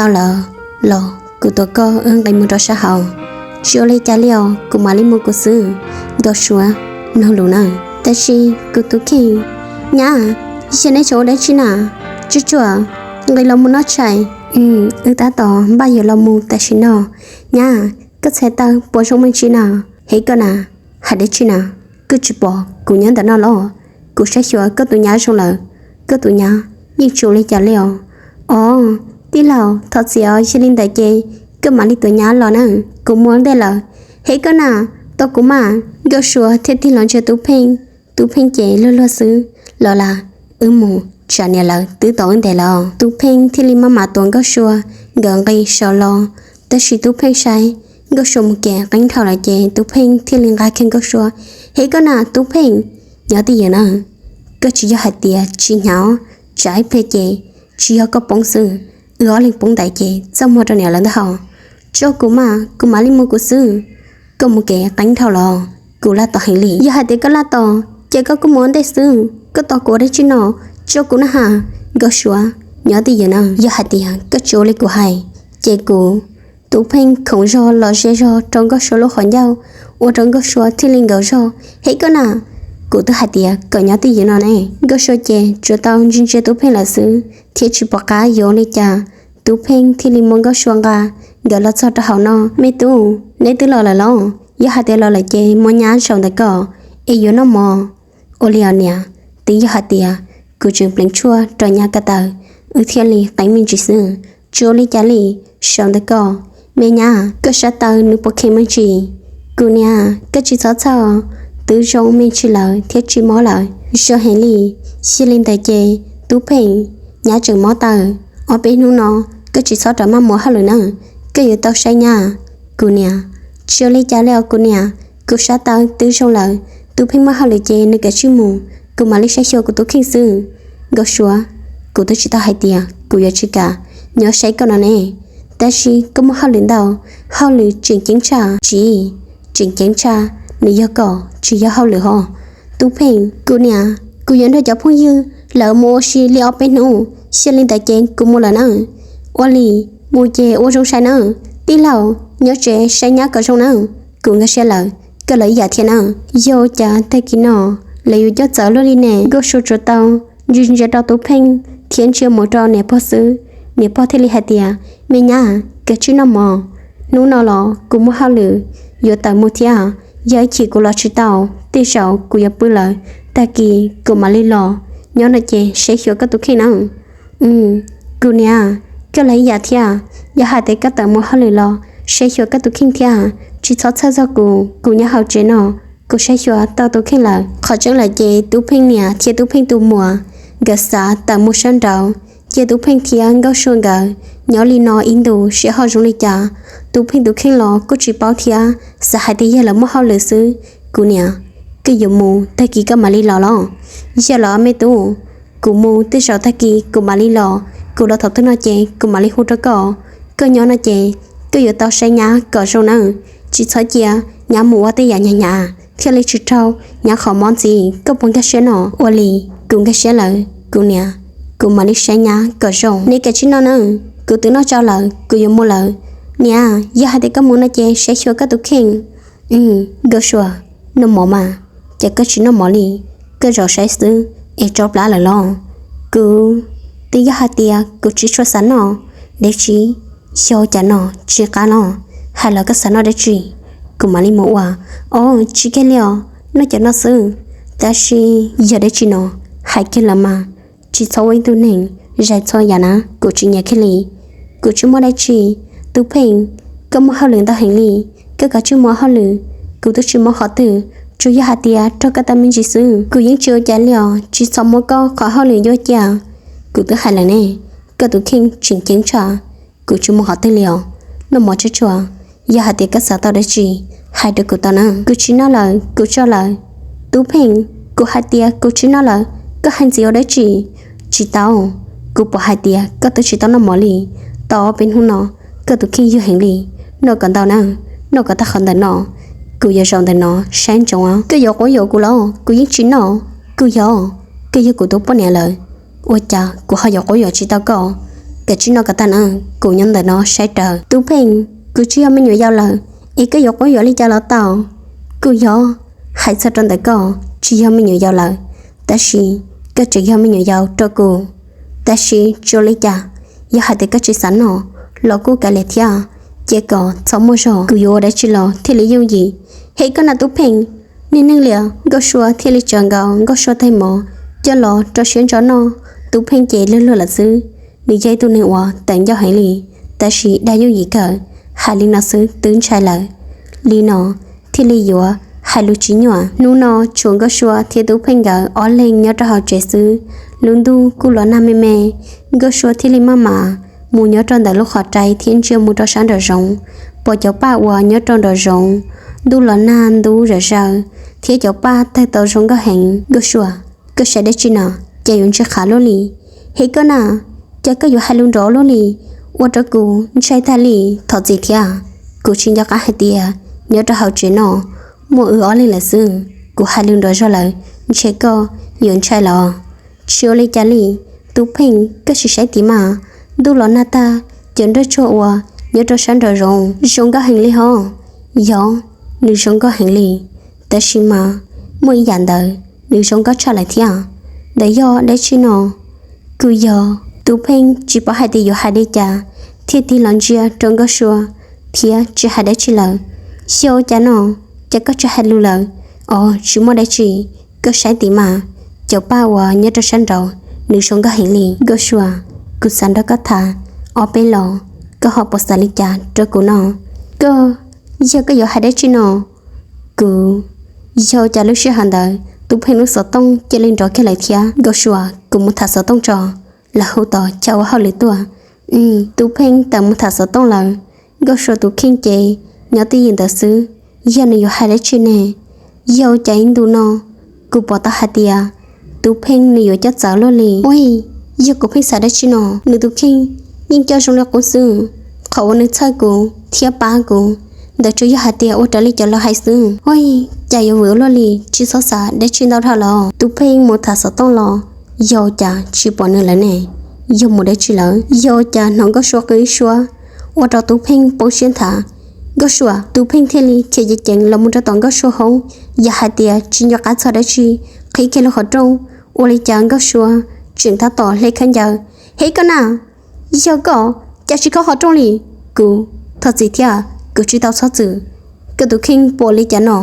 Tau lawm los kuv tuav koj wb nqis mus rau sab hauv. Tsis ua li cas li os, kuv mam li mus kuv xwb. Nkauj Suav nug lus na. Tab sis kuv tus kheej, nyab, yog neb tseem ua dab tsi na? Tsuag tsuag nqis los mus noj tshais. Wb tab tom npaj yuav los mus tam sim no. Nyab, koj txhais taw puas zoo me ntsis na? Hev koj na, hais dab tsi na? Koj tsis pom kuv nyob ntawm no los? Kuv saib xyuas koj tus nyab zoo lawm, koj tus nyab yeej tsis ua li cas li os. Os, tij laug, thov txim os, yog li ntawd ces koj mam li tuav nyab los na, kuv mus ua ntej lawm. Hev koj na, tos kuv mas. Nkauj Suav thiaj tig los ntsia Tub Pheej. Tub Pheej ces luag luag xwb. Los las, wb mus, tsam niam lawv twb tos wb ntev lawm. Tub Pheej thiaj li maj mam tuav Nkauj Suav nkawd nqis saum los. Tab sis Tub Pheej saib Nkauj Suav mus kev qeeb dhau lawm ces Tub Pheej thiaj li nqa kiag Nkauj Suav. Hev koj na Tub Pheej, nyob twj ywm na. Koj tsis yog hais tias tsis hnyav, tsam ib pliag ces tsis yog koj poob xwb, wb ob leeg poob ntawd ces txaj muag rau niam lawv ntag hos. Tso kuv mas, kuv mam li mus kuv xwb. Koj mus kev qeeb dhau los? Kuv laj tos heev li. Yog hais tias koj laj tos ces koj kuj mus ua ntej xwb, koj tos kuv ua dab tsi no? Tso kuv na has. Nkauj Suav, nyob twj ywm na. Yog hais tias koj tsis ua li kuv hais ces kuv. Tub Pheej khoov zog los ze zog rau Nkauj Suav lub qhov ncauj, ua rau Nkauj Suav thiaj li nkaum zog. Hev koj na, kuv twb hais tias kom nyob twj ywm no ne. Nkauj Suav ces tsuas tau ntsia ntsia Tub Pheej lawm xwb thiab tsis pom qab yuav ua li cas. Tub Pheej thiaj li muab Nkauj Suav nqa nkawd los txog rau hauv no. Me tub, neb twb los lawm los? Yog hais tias los lawm ces muab nyab zaum ntawm ko es yuav noj mov. Ua li os niam, twb yog hais tias kuv tseem pleev tshuaj rau nyab ko taw, wb thiaj li qeeb me ntsis xwb, tsis ua li cas li. Zaum ntawm ko. Me nyab, koj sab taw nws puas kheev me ntsis? Kuv niam, koj tsis txhob txhawj, twb zoo me ntsis lawm thiab tsis mob lawm. Zoo heev li. Yog li ntawd ces Tub Pheej, nyab tseem mob taw, ob peb hnub no koj tsis txhob rov maj mus hauj lwm na, koj yuav tau saib nyab. Kuv niam, tsis ua li cas li os kuv niam, kuv sab taw twb zoo lawm. Tub Pheej muaj hauj lwm ces nws kav tsij mus, kuv mam li saib xyuas kuv tus kheej xwb. Nkauj Suav, kuv twb tsis tau hais tias kuv yuav tsis kam nyob saib koj no ne, tab sis koj muaj hauj lwm ntau, hauj lwm tseem ceeb tshaj. Tsis, tseem ceeb tshaj nws yog kom tsis yog hauj lwm hos. Tub Pheej, kuv niam, kuv yuav nrog cov phooj ywg lawv mus ua si li ob peb hnub, yog li ntawd ces kuv mus lawm na. Ua li, mus ces ua zoo sai na. Tij laug, nyob tsev saib nyab kom zoo na. Kuv nkag siab lawm, koj los ib yam thiab na. Yog ua cas tag kis no lawv yuav coj txawv luaj li ne? Nkauj Suav tsuas tau ntsia ntsia rau Tub Pheej thiab ntsia mus rau niam pog xwb. Niam pog thiaj li hais tias, me nyab, kav tsij noj mov, hnub no los kuv muaj hauj lwm yuav tawm mus thiab, yog ib chim kuv los tsis tau, tej zaum kuv yuav pw lawm, tag kis kuv mam li los. Nyob no ces saib xyuas koj tus kheej na. Kuv niam, koj los ib yam thiab, yog hais tias koj tawm mus hauj lwm los saib xyuas koj tus kheej thiab, tsis txhob txhawj txog kuv, kuv nyob hauv tsev no, kuv saib xyuas tau tus kheej lawm. Qhov tseeb lawm ces Tub Pheej niam thiab Tub Pheej tus muam nkawd xav tawm mus sab nraud, cia Tub Pheej thiab Nkauj Suav nkawd nyob li no ib ntus seb ho zoo li cas. Tub Pheej tus kheej los kuj tsis paub thiab, xav hais tias yog lawv muaj hauj lwm xwb. Kuv niam, koj yuav mus tag kis koj mam li los los? Yog los me tub, kuv mus tej zaum tag kis kuv mam li los, kuv los thaum twg no ces kuv mam li hu rau koj. Koj nyob no ces koj yuav tau saib nyab kom zoo nawb, tsis txhob cia nyab mus ua tej yam hnyav hnyav thiaj li tsis raug nyab qhov mob ntxiv, koj puas nkag siab no? Ua li, kuv nkag siab lawm kuv niam, kuv mam li saib nyab kom zoo. Neb kav tsij noj nawb, kuv twb noj tsau lawm, kuv yuav mus lawm. Niam, yog hais tias koj mus no ces saib xyuas koj tus kheej. Nkauj Suav, noj mov mas, ces koj tsis noj mov li, koj zaum saib xwb es tso plab lawm los? Kuv, twb yog hais tias kuv tsis tshua xav noj dab tsi, xyov cas no tsis qab los, hais los koj xav noj dab tsi, kuv mam li mus ua. Os, tsis kiag li os, noj cov no xwb. Tab sis yog dab tsi no, hais kiag los mas, tsis txhob ua ib tug neeg zais txhua yam na, kuv tsis nyiam kiag li. Kuv tsis muaj dab tsi. Tub Pheej, koj muaj hauj lwm ntau heev li, koj kav tsij mus hauj lwm, kuv twb tsis mus qhov twg, tsuas yog hais tias raug koj tau me ntsis xwb, kuv yeej tsis ua cas li os, tsis txhob muab koj qhov hauj lwm yuav cia. Kuv twb hais lawm ne, koj tus kheej tseem ceeb tshaj, kuv tsis mus qhov twg li os. Noj mov tsuag tsuag, yog hais tias koj xav tau dab tsi, hais rau kuv tau na. Kuv tsis noj lawm, kuv tso lawm. Tub Pheej, kuv hais tias kuv tsis noj lawm, koj hais ntxiv ua dab tsi? Tsis tau, kuv pom hais tias koj twb tsis tau noj mov li. Tau ob peb hnub no, koj tus kheej yuag heev li, noj kom ntau na, noj kom tag qhov ntawm no, kuv yuav zaum ntawm no saib ntsoov. Koj yuav quab yuam kuv los? Kuv yeej tsis noj. Kuv yog, koj yog kuv tus poj niam lawm, ua cas kuv ho yuav quab yuam tsis tau koj? Kav tsij noj kom tag na, kuv nyob ntawm no saib rawv. Tub Pheej, kuv tsis yog me nyuam yaus lawm, es koj yuav quab yuam li cas los tau. Kuj yog, hais txog rau ntawm koj tsis yog me nyuam yaus lawm, tab sis koj tseem yog me nyuam yaus rau kuv. Tab sis tsis ua li cas, yog hais tias koj tsis xav noj los kuj kav liam thiab, ces kom txhob muaj zog, kuv yuav ua dab tsi los thiaj li yooj yim. Hev koj na Tub Pheej. Niag neeg liam, Nkauj Sua thiaj li tsaws nkaus Nkauj Sua tes mov coj los rau siab ntso noj. Tub Pheej ces luag luag lawm xwb, nws yog ib tug neeg uas tawv ncauj heev li, tab sis dag yooj yim kawg, hais li no xwb twb ntshai lawm. Li no thiaj li yuav hais lus tsis nyuaj. Hnub no tshuav Nkauj Sua thiab Tub Pheej nkawd ob leeg nyob rau hauv tsev xwb. Lub ntuj kuj los nag me me, Nkauj Sua thiaj li maj mam mus nyob rau ntawm lub qhov rai thiab ntsia mus rau sab nraum zoov, pom cov paj uas nyob rau nraum zoov, ntuj los nag ntub zam zaws, thiab cov paj tawg tau zoo nkauj heev. Nkauj Sua, koj saib dab tsi no, cas yuav ntshai qhav luaj li? Hev koj na, cas koj yuav hais lus nrov luaj li, ua rau kuv ntshai tag li. Thov txim thiab, kuv tsis nco qab hais tias nyob rau hauv tsev no muaj wb ob leeg lawm xwb, kuv hais lus nrov zog lawm, ntshe koj yuav ntshai los. Tsis ua li cas li, Tub Pheej, koj sim saib tim mas, ntuj los nag tag, cov nroj tsuag uas nyob rau sab nraum zoov zoo nkauj heev li hos. Yog, nws zoo nkauj heev li, tab sis mas muaj ib yam ntawd nws zoo nkauj tshaj lawm thiab. Ntawd yog dab tsi no? Kuj yog Tub Pheej tsis paub hais tias yuav hais li cas, thiaj tig los ntsia rau Nkauj Sua thiab tsis hais dab tsi lawm. Xyov cas no, cas koj tsis hais lus lawm? Os, tsis muaj dab tsi, koj saib tim mas, cov paj uas nyob rau sab nraud nws zoo nkauj heev li. Nkauj Sua, kuv xav nrog koj tham ob peb los, koj ho puas xav li cas rau kuv no? Koj, yog koj yuav hais dab tsi no? Kuv, yog cas lub sij hawm ntawd Tub Pheej lub xov tooj cia li nrov kiag lawm thiab. Nkauj Sua, kuv mus tham xov tooj tso, lawv hu tom chaw ua hauj lwm tuaj. Tub Pheej tawm mus tham xov tooj lawm. Nkauj Sua tus kheej ces nyob twj ywm ntawd xwb, yog nws yuav hais dab tsi ne? Yog cas ib ntus no kuv pom tau hais tias Tub Pheej nws yuav coj txawv luaj li. Ua, yog kuv pheej xav dab tsi no, nws tus kheej yeej coj zoo li qub xwb. Qhov uas nws txhawj kuv thiab pab kuv ntawd tsuas yog hais tias ua raws li cov laus hais xwb. Ua, cas yuav vwm luaj li, tsis txhob xav dab tsi ntau dhau los. Tub Pheej mus tham xov tooj los, yog cas tsis pom nws lawm ne? Yog mus dab tsi lawm? Yog cas hnov Nkauj Sua qw ib suab, ua rau Tub Pheej poob siab nthav. Nkauj Sua, Tub Pheej thiaj li khiav ceev ceev los mus rau tom Nkauj Sua hoob, yog hais tias tsis nco qab txog dab tsi, qhib kiag lub qhov rooj, ua li cas Nkauj Sua tseem tab tom hle khaub ncaws. Hev koj na, yog koj, cas tsis khob qhov rooj li? Kuv, thov txim thiab, kuv tsis tau txhob txwm. Koj tus kheej puas li cas no?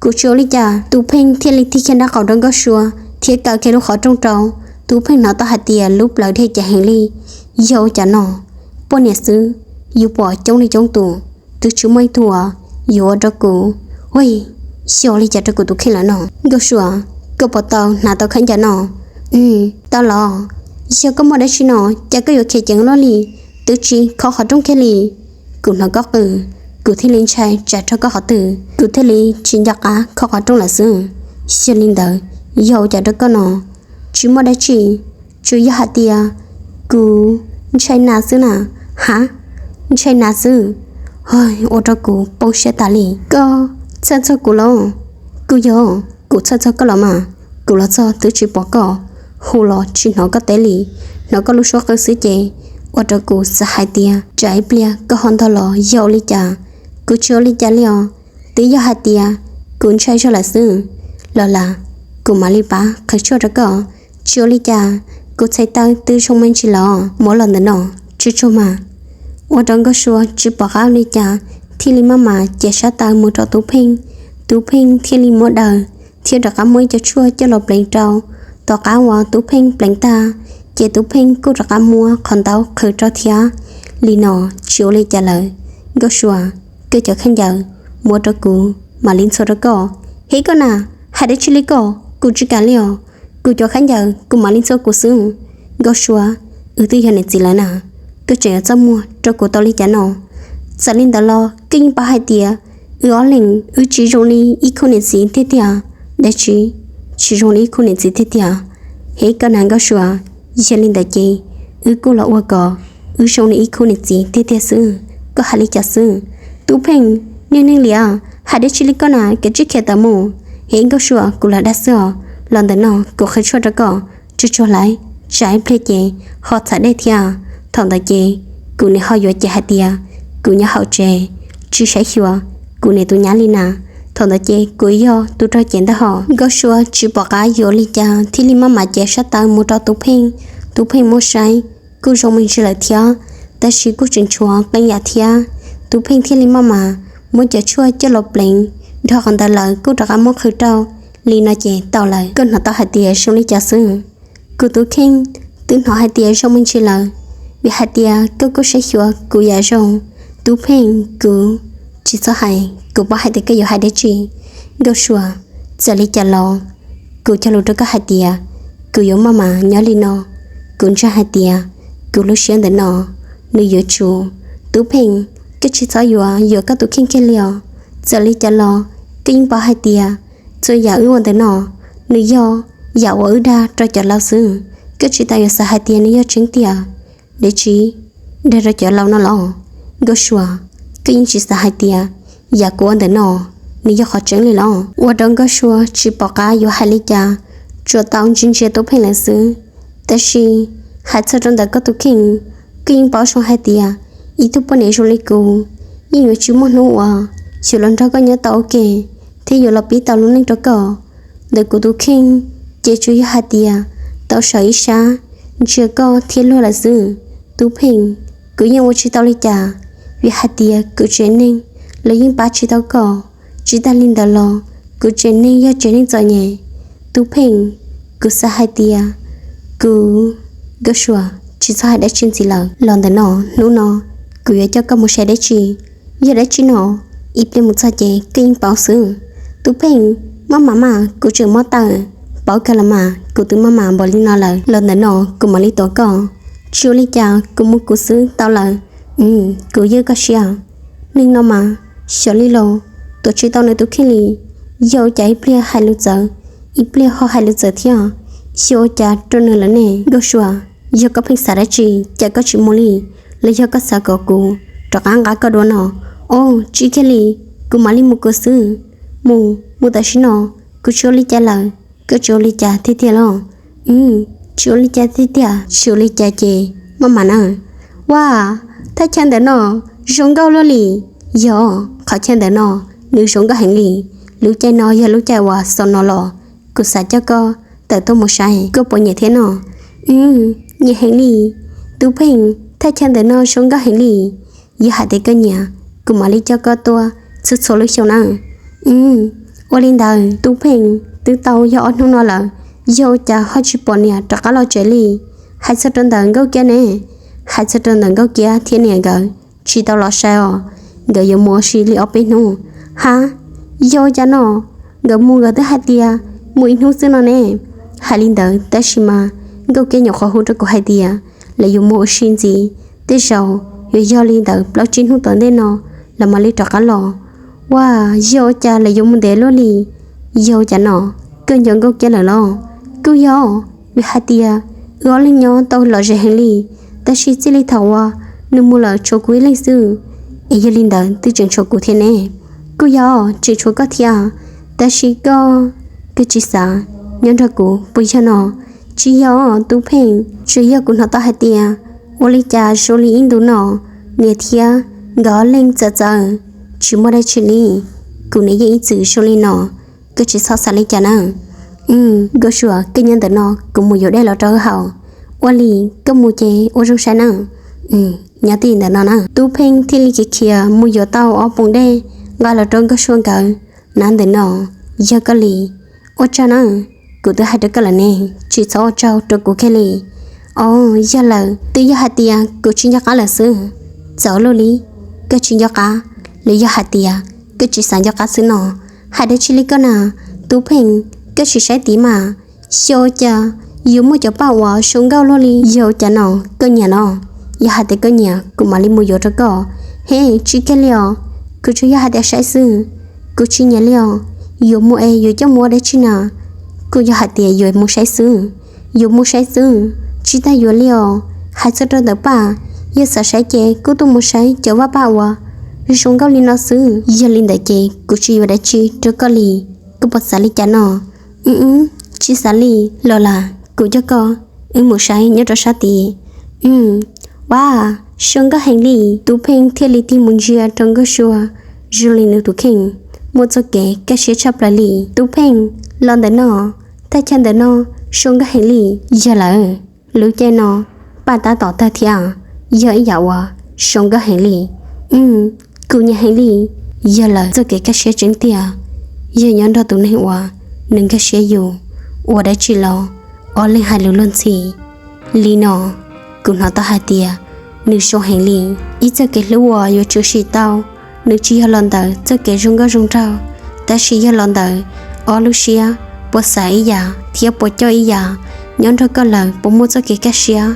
Kuv tsis ua li cas. Tub Pheej thiaj li tig kiag nraub qaum rau Nkauj Sua thiab kaw kiag lub qhov rooj rau. Tub Pheej hnov tau hais tias lub plawv dhia ceev heev li. Yog ua cas no? Poj niam xwb, yus pom coob li coob tus, twb tsis muaj ib tug uas yuav ua rau kuv. Ua, yog ua li cas rau kuv tus kheej lawm no? Nkauj Sua, koj puas tau hnav tau khaub ncaws no? Tau los. Yog koj muaj dab tsi no, cas koj yuav khiav ceev luaj li, twb tsis khob qhov rooj kiag li? Kuv hnov koj qw, kuv thiaj li ntshai tsam raug koj qhov twg, kuv thiaj li tsis nco qab khob qhov rooj lawm xwb. Yog li ntawd, yog ua cas rau koj no? Tsis muaj dab tsi, tsuas yog hais tias kuv ntshai nas xwb na. Ha, ntshai nas xwb? Ua rau kuv poob siab tas li. Koj txhawj txog kuv los? Kuj yog, kuv txhawj txog koj los mas. Kuv los txog twb tsis pom koj, hu los tsis hnov koj teb li, hnov koj lub suab qw xwb ces ua rau kuv xav hais tias tsam ib pliag koj ho ntog los yog ua li cas. Kuv tsis ua li cas li os, twb yog hais tias kuv ntshai zog lawm xwb. Los las, kuv mam li pab qhwv tshuaj rau koj. Tsis ua li cas, kuv txhais taw twb zoo me ntsis los, muab los ntawm no tsuag tsuag mas. Ua rau Nkauj Sua tsis pom qab ua li cas, thiaj li maj mam cev sab taw mus rau Tub Pheej. Tub Pheej thiaj li muab daws thiab rov qab muab ib co tshuaj coj los pleev rau. Tom qab uas Tub Pheej pleev tag, ces Tub Pheej kuj rov qab muab qhov ntaub qhwv rau thiab. Li no tsis ua li cas lawm. Nkauj Sua, koj cov khaub ncaws muab rau kuv, mam li ntxhua rau koj. Hev koj na, hais dab tsi li koj, kuv tsis kam li os. Kuv cov khaub ncaws kuv mam li ntxhua kuv xwb. Nkauj Sua, wb twb yog niam txiv lawm na, koj tseem yuav txaj muag rau kuv tau li cas no? Txawm li ntawd los koj yeej paub hais tias wb ob leeg wb tsis zoo li ib khub niam txiv tiag tiag. Dab tsi? Tsis zoo li ib khub niam txiv tiag tiag. Hev koj na Nkauj Sua, yog li ntawd ces wb kuj los ua kom wb zoo li ib khub niam txiv tiag tiag xwb. Koj hais li cas xwb? Tub Pheej, niag neeg liam, hais dab tsi li koj na, kav tsij khiav tawm mus. Hev Nkauj Sua, kuv lam dag xwb os. Los ntawm no kuv qhwv tshuaj rau koj, tsuag tsuag hlais, tsam ib pliag ces ho txham dej thiab. Thaum ntawd ces kuv niam ho yuav cem hais tias kuv nyob hauv tsev tsis saib xyuas kuv niam tus nyab li na. Thaum ntawd ces kuv yog tus raug cem ntag hos. Nkauj Sua tsis pom qab yuav ua li cas thiaj li maj mam cev sab taw mus rau Tub Pheej. Tub Pheej muab saib kuj zoo me ntsis lawm thiab, tab sis kuj tseem tshuav qee yam thiab. Tub Pheej thiaj li maj mam muab cov tshuaj coj los pleev, dhau qhov ntawd lawm kuj rov qab muab qhwv rau. Li no ces tau lawm, koj hnov tau hais tias zoo li cas xwb? Kuv tus kheej twb hnov hais tias zoo me ntsis lawm, vim hais tias koj kuj saib xyuas kuv yam zoo. Tub Pheej, kuv tsis txhob hais, kuv paub hais tias koj yuav hais dab tsi. Nkauj Sua, txawm li cas los kuv cog lus rau koj hais tias kuv yuav maj mam nyob li no. Kuv ntseeg hais tias kuv lub siab ntawm no nws yuav tsum. Tub Pheej, koj tsis txhob yuav yuav koj tus kheej kiag li os. Txawm li cas los koj yeej paub hais tias txhua yam wb ua ntawm no nws yog yam uas wb dag rau cov laus xwb. Koj tsis tas yuav xav hais tias nws yog tseeb tiag. Dab tsi? Dag rau cov laus no los? Nkauj Sua, koj yeej tsis xav hais tias yam kuv ua ntawm no nws yog qhov tseeb li los? Ua rau Nkauj Sua tsis pom qab yuav hais li cas, tsuas tau ntsia ntsia Tub Pheej lawm xwb. Tab sis hais txog rau ntawm koj tus kheej, koj yeej paub zoo hais tias ib tug poj niam zoo li kuv yeej yuav tsis muaj hnub uas xyuas los nrog koj nyob tau ua ke thiab yuav los pib tau lub neej rau koj. Ntawm kuv tus kheej ces tsuas yog hais tias tau sawv ib sab ntsia koj thiab luag lawm xwb. Tub Pheej, kuv yeej ua tsis tau li cas, vim hais tias kuv tsev neeg los yeej pab tsis tau koj. Tsis tas li ntawd los kuv tsev neeg yog tsev neeg txom nyem. Tub Pheej, kuv xav hais tias kuv, Nkauj Sua, tsis txhob hais dab tsi ntxiv lawm. Los ntawm no, hnub no kuv yuav coj koj mus saib dab tsi. Yog dab tsi no? Ib pliag mus txog ces koj yeej paub xwb. Tub Pheej, maj mam mas kuv tseem mob taw. Paub kawg los mas, kuv twb maj mam npaum li no lawm. Los ntawm no kuv mam li tuav koj. Tsis ua li cas, kuv mus kuv xwb tau lawm. Kuv ywj koj siab. Neeg no mas xyov li los tuav tsis tau nws tus kheej li. Yog ua cas ib pliag hais lus txawv, ib pliag ho hais lus txawv thiab. Xyov ua cas rau nws lawm ne. Nkauj Sua, yog koj pheej xav dab tsi cas koj tsis mus li? Los yog koj xav kom kuv rov qab nqa koj dua no? Os, tsis kiag li, kuv mam li mus kuv xwb. Mus, mus tam sim no, kuv tsis ua li cas lawm. Koj tsis ua li cas tiag tiag los? Tsis ua li cas tiag tiag. Tsis ua li cas ces maj mam na. Ua, thaj chaw ntawm no zoo nkauj luaj li. Yog, qhov chaw ntawm no nws zoo nkauj heev li. Lub caij no yog lub caij uas xaus no los kuv xav coj koj tawm tuaj mus saib, koj puas nyiam thiab no? Nyiam heev li. Tub Pheej, thaj chaw ntawm no zoo nkauj heev li. Yog hais tias koj nyiam, kuv mam li coj koj tuaj txhua txhua lub xyoo na. Ua li ntawd. Tub Pheej, twb tau yog ob hnub no lawm, yog ua cas ho tsis pom niam rov qab los tsev li? Hais txog rau ntawm Nkauj Kiab ne? Hais txog rau ntawm Nkauj Kiab thiab niam nkawd tsis tau los saib os. Nkawd yuav mus ua si li ob peb hnub. Ha, yog ua cas no? Nkawd mus nkawd twb hais tias mus ib hnub xwb no ne. Hais li ntawd tab sis mas Nkauj Kiab nyuam qhuav hu rau kuv hais tias lawv yuav mus ua si ntxiv, tej zaum yuav yog li ntawd plaub tsib hnub tom ntej no lawv mam li rov qab los. Ua, yog ua cas lawv yuav mus ntev luaj li? Yog ua cas no? Koj nco Nkauj Kiab lawm los? Kuj yog, vim hais tias wb ob leeg nyob tau lom zem heev li, tab sis txij li thaum uas nws mus lawm tshuav kuv ib leeg xwb. Es yog li ntawd twb tseem tshuav kuv thiab ne? Kuj yog, tseem tshuav koj thiab, tab sis koj, koj tsis xav nyob nrog kuv puas yog no? Tsis yog, Tub Pheej, tsuas yog kuv hnov tau hais tias ua li cas zoo li ib ntus no niam thiab nkawd ob leeg txawv txawv, tsis muaj dab tsi li. Kuv niam yeej ib txwm zoo li no, koj tsis txhob xav li cas na. Nkauj Sua, koj nyob ntawm no, kuv mus yuav dej los rau wb haus. Ua li, koj mus ces ua zoo saib na. Nyob tij ntawm no na. Tub Pheej thiaj li khiav khiav mus yuav tau ob poom dej nqa los rau Nkauj Sua nkawd. Nyob ntawm no, yog koj li, ua tsaug na. Kuv twb hais rau koj lawm ne, tsis txhob ua tsaug rau kuv kiag li. Os, yog lawm, twb yog hais tias kuv tsis nco qab lawm xwb. Txawv luaj li, koj tsis nco qab, los yog hais tias koj tsis xav nco qab xwb no? Hais dab tsi li koj na, Tub Pheej, koj sim saib tid mas. Xyov cas yuav muaj cov paj uas zoo nkauj luaj li. Yog cas no, koj nyiam los? Yog hais tias koj nyiam, kuv mam li mus yuav rau koj. He, tsis kiag li os, kuv tsuas yog hais tias saib xwb, kuv tsis nyiam li os. Yuav muag es yuav coj mus ua dab tsi na? Kuj yog hais tias yuav mus saib xwb. Yuav mus saib xwb, tsis tas yuav li os. Hais txog rau ntawm paj, yog xav saib ces kuj tuaj mus saib cov vaj paj uas zoo nkauj li no xwb. Yog li ntawd ces kuv tsis yuav dab tsi rau koj li. Koj puas xav li cas no? Wb, tsis xav li los las, kuv coj koj, wb mus saib nyob rau sab tid. Ua, Suav nkauj heev li. Tub Pheej thiaj li tig mus ntsia rau Nkauj Sua zoo li nws tus kheej muaj txoj kev kaj siab tshaj plaws li. Tub Pheej, los ntawm no, thaj chaw ntawm no Suav nkauj heev li. Yog lawm, lub caij no Paj tab tom tawg thiab, yog ib yam uas Suav nkauj heev li. Kuv nyiam heev li. Yog lawm, txoj kev kaj siab tseeb tiag yog nyob nrog tus neeg uas nws nkag siab yus. Ua dab tsi los ob leeg hais lus luag ntxhi li no, kuv hnov tau hais tias nws zoo heev li. Ib txoj kev hlub uas yuav tsum sim tau, nws tsis yog los ntawm txoj kev zoo nkauj zoo nraug, tab sis yog los ntawm ob lub siab puas xav ib yam thiab puas coj ib yam. Nyob nrog koj lawm puas muaj txoj kev kaj siab